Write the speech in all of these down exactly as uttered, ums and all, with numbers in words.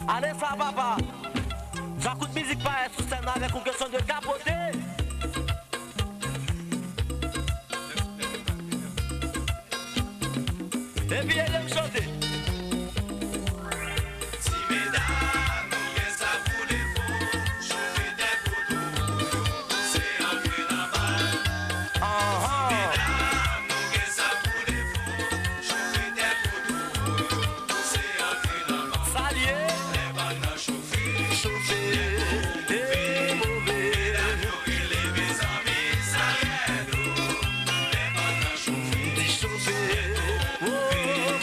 Ale sa papa. Djakout Mizik parèt sou sèn avèk yon kesyon de kapote. Epi ede m chante. Ti medam, nou gen sa pou defo, choufe tèt poto, pouse antre nan bal. Ti medam, nou gen sa pou defo, choufe tèt poto, pouse antre nan bal. Sa l ye? Lè bal nan chofe, chofe, e move. Medam yo rele, mezanmi, sa rèd o. Lè bal nan chofe, di chofe, o,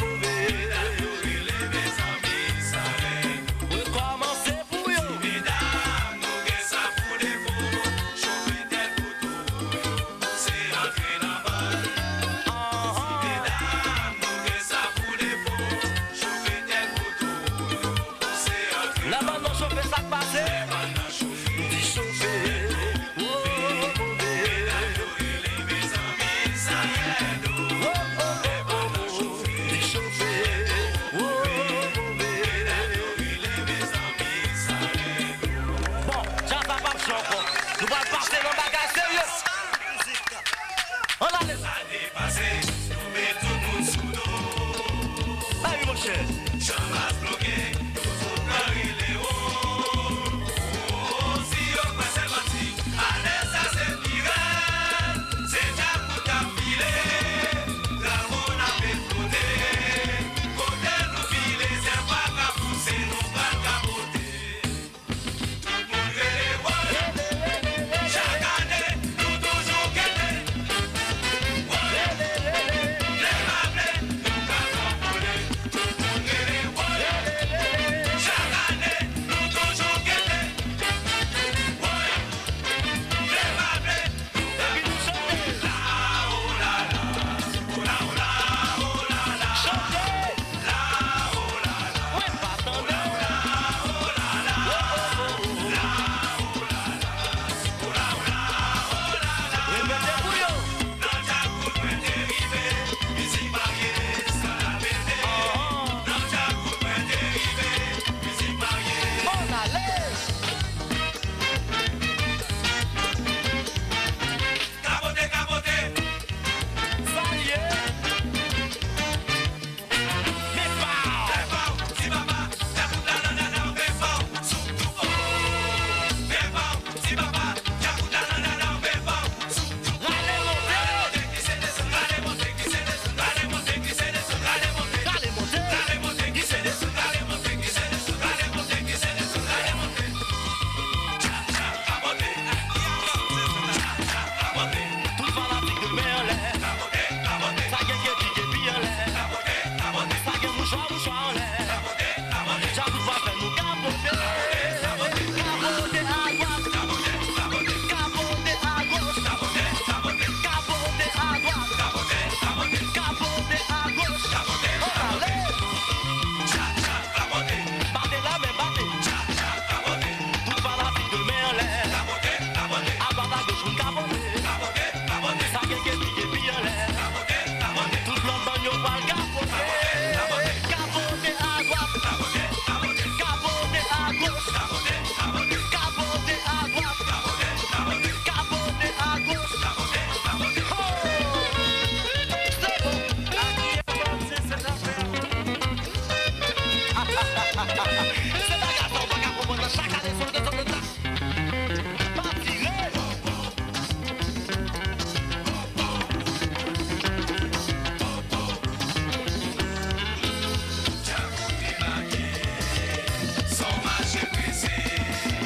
move. Medam yo rele, mezanmi, sa rèd o. Rekòmanse pou yo. Ti medam, nou gen sa pou defo, chofe tèt poto, pouse antre nan bal. Ti medam, nou gen sa pou defo, choufe tèt poto, pouse antre nan bal. Lè bal nan chofe, sa k pase? Lè bal nan chofe, di chofe, o, move. Medam yo rele, mezanmi, sa rèd o. O, o, o, o, o. Di chofe, o, move. Medam yo rele, mezanmi, sa rèd o. Bon, djaz la p ap jwe ankò. Nou pral pase nan bagay serye. Ann ale. Sa depase, nou met tout moun sou do. Bay wi, monchè. Chanmas bloke, tout moun pran rele o. O, si yo kwè se manti, ale sa se pi rèd. Se djakout k ap file, gramò n ap eksplote. Kote nou file, zèb pa ka pouse, nou pral kapote. Tout moun rele woy. Chak ane, nou toujou kete. Woy. Lè pa vle, nou ka twò kole. Tout moun rele woy. Chak ane, nou toujou kete. Woy. Lè pa vle, epi nou chante. Chante. Mwen pa tande. Repete pou yo. Ann ale. Kapote, kapote. Sa l ye? Men pa w. Fè pa w, ti papa, djakout la nan dada w, men pa w, sou tou fò. Men pa w, ti papa, djakout la nan dada w, men pa w, sou tou fò. Rale monte. Rale monte, glise desann, rale monte, glise desann, rale monte, glise desann, rale monte. Rale monte. Rale monte, glise desann, rale monte, glise desann, rale monte, glise desann, rale monte. Tout fanatik de men anlè. Sa gen kepi, kepi anlè. Sa gen mouchwa, mouchwa anlè. Djakout va fè nou kapote. Kapote a dwat. Kapote a goch. Kapote a dwat. Kapote a goch. Ann ale. Bate la men bate. Tout fanatik de men anlè. Adwat agoch moun kapote. Sa gen kepi kepi anlè. Tout lòt bann yo pral kapote. Kapote adwat. Kapote agoch. Kapote adwat. Kapote agoch. Ho! Se bon. Se bagay sa w pa ka konprann nan chak ane, se yon kesyon de tan. Pa tire.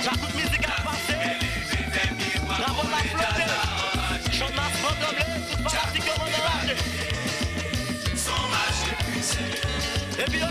Djakout mizik ap pase. Dramò la flote. Chanmas pran tranble. Tout fanatik yo mande rache. Epi yo